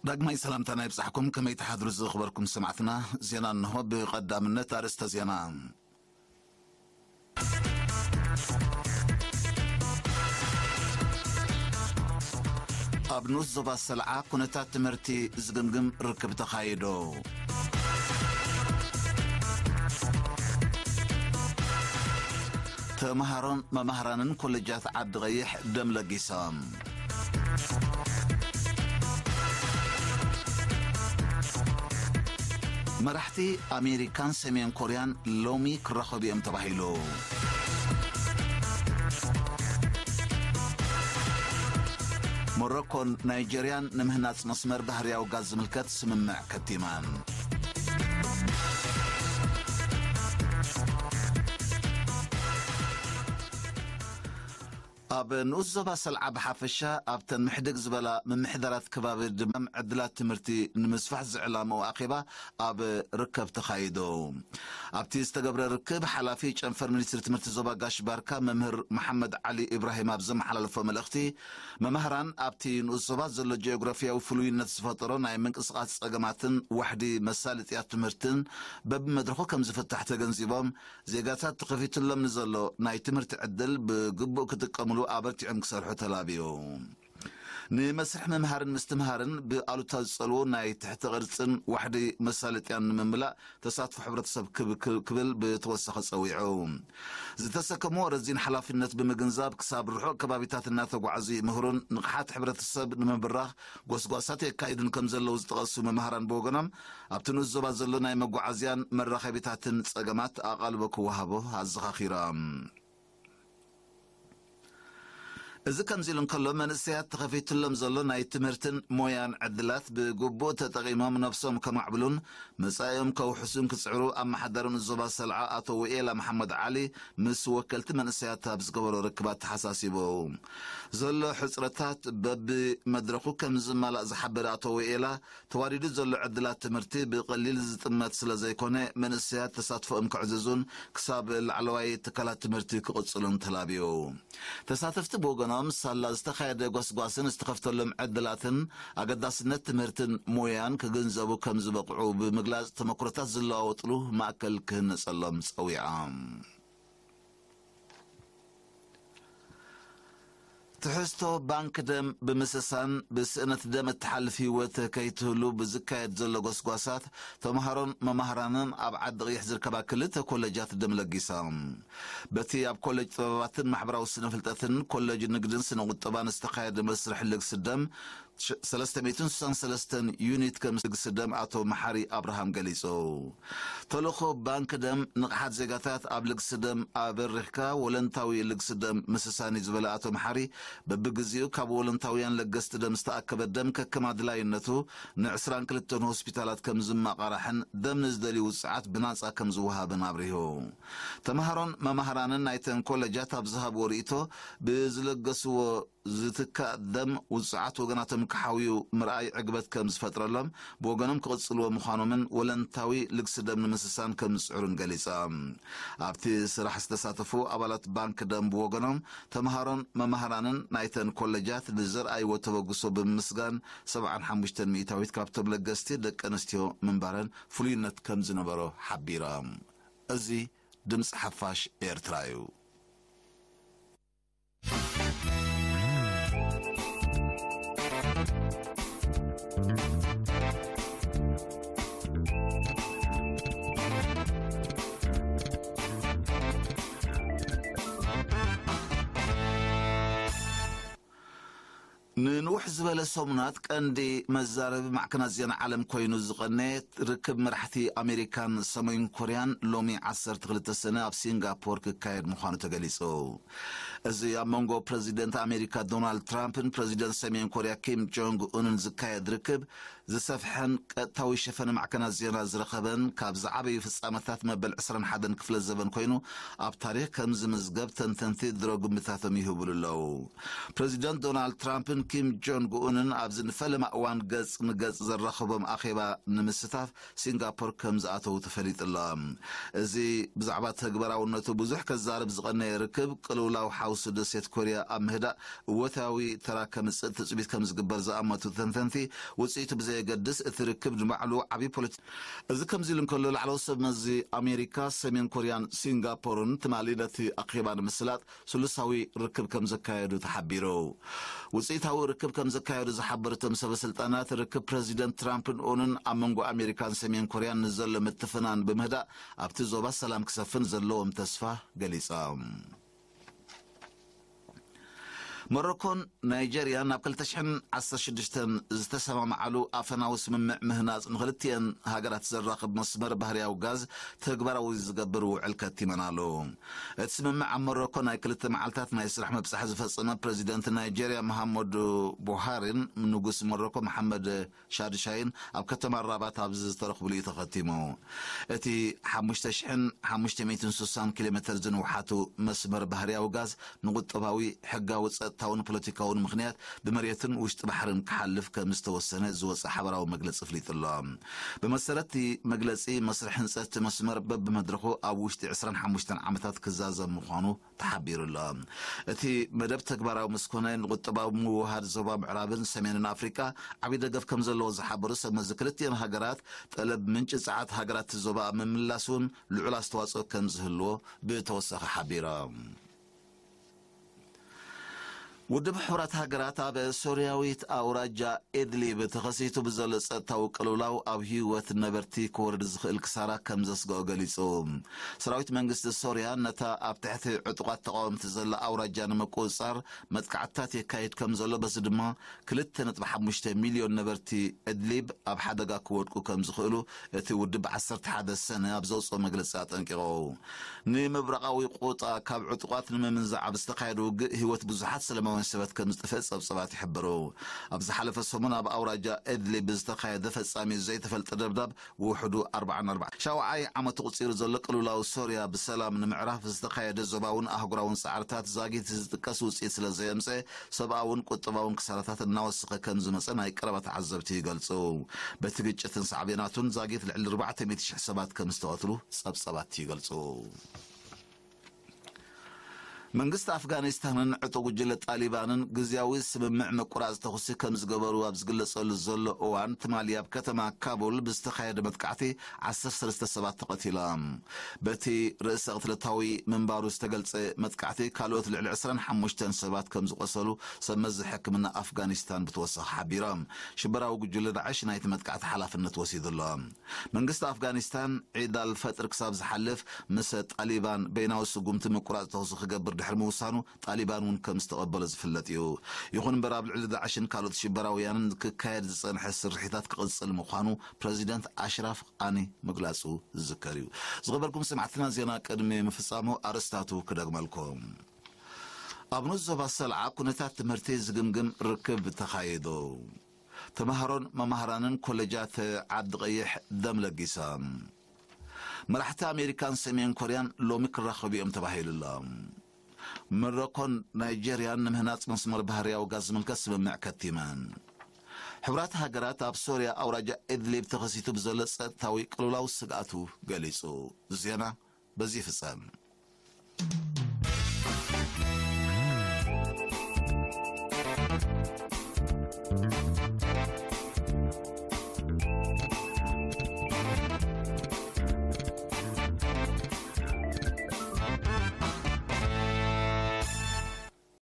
ዳግማይ ሰላምታና ይብጻሕኩም። ከመይ ትሓድሩ ዝኽበርኩም ሰማዕትና? ዜና እንሆ። ብቐዳምነት ኣርእስተ ዜና። ኣብ ንኡስ ዞባ ሰልዓ ኩነታት ትምህርቲ ዝግምግም ርክብ ተኻይዶ። ተምሃሮን መማህራንን ኮሌጃት ዓዲ ቀይሕ ደም ለጊሶም። መራሕቲ ኣሜሪካን ሰሜን ኮርያን ሎሚ ክራኸቡ እዮም ተባሂሉ። ሞሮኮን ናይጀርያን ንምህናጽ መስመር ባህርያዊ ጋዝ ዝምልከት ስምምዕ ከቲመን። ኣብ ንኡስ ዞባ ሰልዓ ብሓፈሻ ኣብተን ምሕድግ ዝበላ ምምሕዳራት ከባቢ ድማ ዕድላት ትምህርቲ ንምስፋሕ ዝዕላምኡ ኣኼባ ኣብ ርከብ ተኻይዱ። ኣብቲ ዝተገብረ ርክብ ሓላፊ ጨንፈር ሚኒስትሪ ትምህርቲ ዞባ ጋሽ ባርካ መምህር መሓመድ ዓሊ ኢብራሂም ኣብ ዘመሓላለፎ መልእኽቲ፣ መማህራን ኣብቲ ንኡስ ዞባ ዘሎ ጂኦግራፊያዊ ፍሉይነት ዝፈጠሮ ናይ ምንቅስቓስ ጸገማትን ዋሕዲ መሳለጥያ ትምህርትን በብመድረኹ ከም ዝፍታሕ ተገንዚቦም፣ ዜጋታት ተኸፊቱሎም ንዘሎ ናይ ትምህርቲ ዕድል ብግቡእ ክጥቀምሉ ኣበርቲዖም ክሰርሑ ተላብዩ። ንመስርሕ ምምሃርን ምስትምሃርን ብኣሉታ ዝጸልዎ ናይ ትሕተ ቅርጽን ዋሕዲ መሳለጥያን ንምምላእ ተሳትፎ ሕብረተሰብ ክብ-፣ ክብል ብተወሳኺ ጸዊዑ። ዝተሰከምዎ ረዚን ሓላፍነት ብምግንዛብ ክሳብ ርሑቕ ከባቢታት እናተጓዓዙ ይምህሩን ንቕሓት ሕብረተሰብ ንምብራኽ ጎስጓሳት የካይዱን ከም ዘለዉ ዝጠቐሱ መማህራን ብወገኖም ኣብቲ ንኡስ ዞባ ዘሎ ናይ መጓዓዝያን መራኸቢታትን ጸገማት ኣቓልቦ ክወሃቦ ኣዘኻኺሮም። እዚ ከምዚ ኢሉ እንከሎ፣ መንእሰያት ተኸፊቱሎም ዘሎ ናይ ትምህርትን ሞያን ዕድላት ብግቡእ ተጠቒሞም ነብሶም ከማዕብሉን መጻኢኦም ከውሕሱን ክጽዕሩ ኣመሓዳሪ ንኡስ ዞባ ሰልዓ ኣቶ ውኤላ መሓመድ ዓሊ ምስ ወከልቲ መንእሰያት ኣብ ዝገበሮ ርክብ ኣተሓሳሲቡ። ዘሎ ሕጽረታት በብመድረኹ ከም ዝማላእ ዝሓበረ ኣቶ ውኤላ፣ ተዋዲዱ ዘሎ ዕድላት ትምህርቲ ብቐሊል ዝጥመት ስለ ዘይኮነ፣ መንእሰያት ተሳትፎኦም ከዕዝዙን ክሳብ ላዕለዋይ ትካላት ትምህርቲ ክቕጽሉን ተላብዩ። ተሳተፍቲ ብወገኖም፣ ሳላ ዝተኻየደ ጎስጓስን ዝተኸፍተሎም ዕድላትን ኣገዳስነት ትምህርትን ሞያን ክግንዘቡ ከም ዝበቕዑ ብምግላጽ፣ ተመክሮታት ዝለዋወጥሉ ማእከል ክህነጸሎም ጸዊዖም። ትሕዝቶ ባንክ ደም ብምስሳን ብስእነት ደም እትሓልፍ ህይወት ከይትህሉ ብዝካየድ ዘሎ ጎስጓሳት፣ ተምሃሮን መማህራንን ኣብ ዓዲ ቅይሕ ዝርከባ ክልተ ኮለጃት ደም ለጊሶም። በቲ ኣብ ኮለጅ ጥበባትን ማሕበራዊ ስነ ፍልጠትን ኮለጅ ንግድን ስነ ቁጠባን ዝተኻየደ መስርሕ ልግሲ ደም፣ ሽ-፣ ሰለስተ ሚእትን ስሳን ሰለስተን ዩኒት ከም ልግሲ ደም ኣቶ መሓሪ ኣብርሃም ገሊጹ። ተልእኾ ባንክ ደም ንቕሓት ዜጋታት ኣብ ልግሲ ደም ኣበሪኽካ ወለንታዊ ልግሲ ደም ምስሳን እዩ ዝበለ ኣቶ መሓሪ፣ በብግዜኡ ካብ ወለንታውያን ለገስቲ ደም ዝተኣከበ ደም ከከም ኣድላይነቱ ንዕስራን ክልተን ሆስፒታላት ከም ዝመቓራሕን ደም ንዝደልዩ ውጽዓት ብናጻ ከም ዝወሃብን ኣብሪሁ። ተምሃሮን መማህራንን ናይተን ኮለጃት ኣብ ዝሃብዎ ርእይቶ፣ ብዝለገስዎ ዝትካእ ደም ውጽዓት ወገናቶም ክሓውዩ ምርኣይ ዕግበት ከም ዝፈጥረሎም ብወገኖም ክቕጽልዎ ምዃኖምን ወለንታዊ ልግሲ ደም ንምስሳን ከም ዝጽዕሩን ገሊጾም። ኣብቲ ስራሕ ዝተሳተፉ ኣባላት ባንክ ደም ብወገኖም፣ ተምሃሮን መማህራንን ናይተን ኮለጃት ንዘርኣይዎ ተበግሶ ብምምስጋን፣ ሰብዓን ሓሙሽተን ሚእታዊት ካብቶም ለገስቲ ደቂ ኣንስትዮ ምንባረን ፍሉይነት ከም ዝነበሮ ሓቢሮም። እዚ ድምጺ ሓፋሽ ኤርትራ እዩ። ንንውሕ ዝበለ ሰሙናት ቀንዲ መዛረቢ ማዕከናት ዜና ዓለም ኮይኑ ዝቐነየ ርክብ መራሕቲ ኣሜሪካን ሰሜን ኮርያን ሎሚ ዓሰርተ ክልተ ሰነ ኣብ ሲንጋፖር ክካየድ ምዃኑ ተገሊጹ። እዚ ኣብ መንጎ ፕረዚደንት ኣሜሪካ ዶናልድ ትራምፕን ፕረዚደንት ሰሜን ኮርያ ኪም ጆንግ ኡንን ዝካየድ ርክብ ዝሰፍሐን ቀጥታዊ ሸፈነ ማዕከናት ዜና ዝረኸበን ካብ ዝዓበዩ ፍጻመታት መበል ዕስራን ሓደን ክፍለ ዘበን ኮይኑ ኣብ ታሪኽ ከም ዝምዝገብ ተንተንቲ ድሮ ግምታቶም ይህብሉ ኣለዉ። ፕረዚደንት ዶናልድ ትራምፕን ኪም ጆንግ ኡንን ኣብዚ ንፈለማ እዋን ገጽ ንገጽ ዘራኸቦም ኣኼባ ንምስታፍ ሲንጋፖር ከም ዝኣተዉ ተፈሊጡ ኣሎ። እዚ ብዛዕባ ተግባራውነቱ ብዙሕ ከዛርብ ዝቐነየ ርክብ ቅልውላው ሓው ደሴት ኮርያ ኣብ ምህዳእ እወታዊ ተራ ከምጽእ ትጽቢት ከም ዝግበር ዝኣመቱ ተንተንቲ፣ ውጽኢቱ ብዘየገድስ እቲ ርክብ ንባዕሉ ዓብዪ ፖለቲ-፣ እዚ ከምዚ ኢሉ እንከሎ፣ ላዕለዎት ሰብ መዚ ኣሜሪካ፣ ሰሜን ኮርያን ሲንጋፖርን ትማሊ ነቲ ኣኼባ ንምስላጥ ስሉሳዊ ርክብ ከም ዘካየዱ ተሓቢሩ። ውጽኢታዊ ርክብ ከም ዘካየዱ ዝሓበሩ እቶም ሰበ ስልጣናት፣ ርክብ ፕረዚደንት ትራምፕን ኡንን ኣብ መንጎ ኣሜሪካን ሰሜን ኮርያን ንዘሎ ምትፍናን ብምህዳእ ኣብቲ ዞባ ሰላም ክሰፍን ዘለዎም ተስፋ ገሊጾም። ሞሮኮን ናይጀርያን ኣብ ክልተ ሽሕን ዓሰርተ ሽዱሽተን ዝተሰማምዓሉ ኣፈናዊ ስምምዕ ምህናጽ ንኽልቲአን ሃገራት ዘራኽብ መስመር ባህርያዊ ጋዝ ተግባራዊ ዝገብር ውዕል ከቲመን ኣሎ። እቲ ስምምዕ ኣብ ሞሮኮ ናይ ክልተ መዓልታት ናይ ስራሕ ምብጻሕ ዝፈጸመ ፕረዚደንት ናይጀርያ መሃመዱ ቡሃሪን ንጉስ ሞሮኮ መሓመድ ሻድሻይን ኣብ ከተማ ራባት ኣብ ዝተረኽብሉ እዩ ተኸቲሙ። እቲ ሓሙሽተ ሽሕን ሓሙሽተ ሚእትን ስሳን ኪሎ ሜትር ዝንውሓቱ መስመር ባህርያዊ ጋዝ ንቁጠባዊ፣ ሕጋዊ፣ ጸጥታውን ፖለቲካውን ምኽንያት ብመሬትን ውሽጢ ባሕርን ክሓልፍ ከም ዝተወሰነ ዝወጸ ሓበራዊ መግለጺ ኣፍሊጡ ኣሎ። ብመሰረት እቲ መግለጺ፣ መስርሕ ህንጸት እቲ መስመር በብመድረኹ ኣብ ውሽጢ ዕስራን ሓሙሽተን ዓመታት ክዛዘም ምዃኑ ተሓቢሩ ኣሎ። እቲ መደብ ተግባራዊ ምስ ኮነ፣ ንቁጠባዊ ምውሃድ ዞባ ምዕራብን ሰሜንን ኣፍሪቃ ዓብዪ ደገፍ ከም ዘለዎ ዝሓበሩ ሰብ መዚ ክልቲአን ሃገራት፣ ጠለብ ምንጪ ጸዓት ሃገራት ዞባ ኣብ ምምላስ እውን ልዑል ኣስተዋጽኦ ከም ዝህልዎ ብተወሳኺ ሓቢሮም። ውድብ ሕቡራት ሃገራት ኣብ ሶርያዊት ኣውራጃ ኢድሊብ ተኸሲቱ ብዘሎ ጸጥታዊ ቅልውላው ኣብ ህይወት ነበርቲ ክወርድ ዝኽእል ክሳራ ከም ዘስግኦ ገሊጹ። ሰራዊት መንግስቲ ሶርያ ነታ ኣብ ትሕቲ ዕጡቓት ተቓወምቲ ዘላ ኣውራጃ ንምቁጽጻር መጥቃዕትታት የካይድ ከም ዘሎ፣ በዚ ድማ ክልተ ነጥቢ ሓሙሽተ ሚልዮን ነበርቲ ኢድሊብ ኣብ ሓደጋ ክወድቁ ከም ዝኽእሉ እቲ ውድብ ዓሰርተ ሓደ ሰነ ኣብ ዘውጽኦ መግለጺ ኣጠንቂቑ። ንምብራቓዊ ቁጣ ካብ ዕጡቓት ንምምንዛዕ ኣብ ዝተኻየደ ውግእ ህይወት ብዙሓት ሰላማውያን ሰባት ከም ዝጠፍአ ጸብጸባት ይሕብሩ። ኣብ ዝሓለፈ ሰሙን ኣብ ኣውራጃ ኢድሊብ ዝተኻየደ ፈጻሚኡ ዘይተፈልጠ ደብዳብ ውሕዱ ኣርባዓን ኣርባዕተን ሻውዓይ ዓመቱ ቁጺሩ ዘሎ ቅልውላው ሶርያ ብሰላም ንምዕራፍ ዝተኻየደ ዞባውን ኣህጉራውን ጻዕርታት ዛጊት ዝጥቀስ ውጽኢት ስለ ዘየምጸ፣ ሰብኣውን ቁጠባውን ክሳራታት እናወሰኸ ከም ዝመጸ ናይ ቀረባ ተዓዘብቲ ይገልጹ። በቲ ግጭትን ሳዕቤናቱን ዛጊት ልዕሊ ኣርባዕተ ሚእቲ ሽሕ ሰባት ከም ዝተቐትሉ ጸብጸባት ይገልጹ። መንግስቲ ኣፍጋኒስታንን ዕጡቕ ጉጅለ ጣሊባንን ግዝያዊ ስምምዕ ምቁራጽ ተኹሲ ከም ዝገበሩ ኣብ ዝግለጸሉ ዘሎ እዋን፣ ትማሊ ኣብ ከተማ ካቡል ብዝተኻየደ መጥቃዕቲ ዓሰርተ ሰለስተ ሰባት ተቐቲሎም። በቲ ርእሰ ቅትለታዊ ምንባሩ ዝተገልጸ መጥቃዕቲ፣ ካልኦት ልዕሊ ዕስራን ሓሙሽተን ሰባት ከም ዝቖሰሉ ሰብ መዚ ሕክምና ኣፍጋኒስታን ብተወሳኺ ሓቢሮም። ሽበራዊ ጉጅለ ዳዕሽ ናይቲ መጥቃዕቲ ሓላፍነት ወሲዱ ኣሎ። መንግስቲ ኣፍጋኒስታን ዒድ ኣልፈጥር ክሳብ ዝሓልፍ ምስ ጣሊባን በይናዊ ስጉምቲ ምቁራጽ ተኹሲ ክገብር ድሕሪ ምውሳኑ፣ ጣሊባን እውን ከም ዝተቐበሎ ዝፍለጥ እዩ። ይኹን እምበር፣ ኣብ ልዕሊ ዳዕሽን ካልኦት ሽበራውያንን ክካየድ ዝጸንሐ ስርሒታት ክቕጽል ምዃኑ ፕረዚደንት ኣሽራፍ ቃኒ ምግላጹ ዝዝከር እዩ። ዝኸበርኩም ሰማዕትና፣ ዜና ቅድሚ ምፍጻሙ ኣርእስታቱ ክደግመልኩም። ኣብ ንኡስ ዞባ ሰልዓ ኩነታት ትምህርቲ ዝግምግም ርክብ ተኻይዱ። ተምሃሮን መማህራንን ኮሌጃት ዓዲ ቀይሕ ደም ለጊሶም። መራሕቲ ኣሜሪካን ሰሜን ኮርያን ሎሚ ክራኸቡ እዮም ተባሂሉ ኣሎ። ሞሮኮን ናይጄርያን ንምህናጽ መስመር ባህርያዊ ጋዝ ዝምልከት ስምምዕ ከቲመን። ሕቡራት ሃገራት ኣብ ሶርያ ኣውራጃ ኢድሊብ ተኸሲቱ ብዘሎ ጸጥታዊ ቅልውላው ስግኣቱ ገሊጹ። ዜና በዚ ይፍጸም።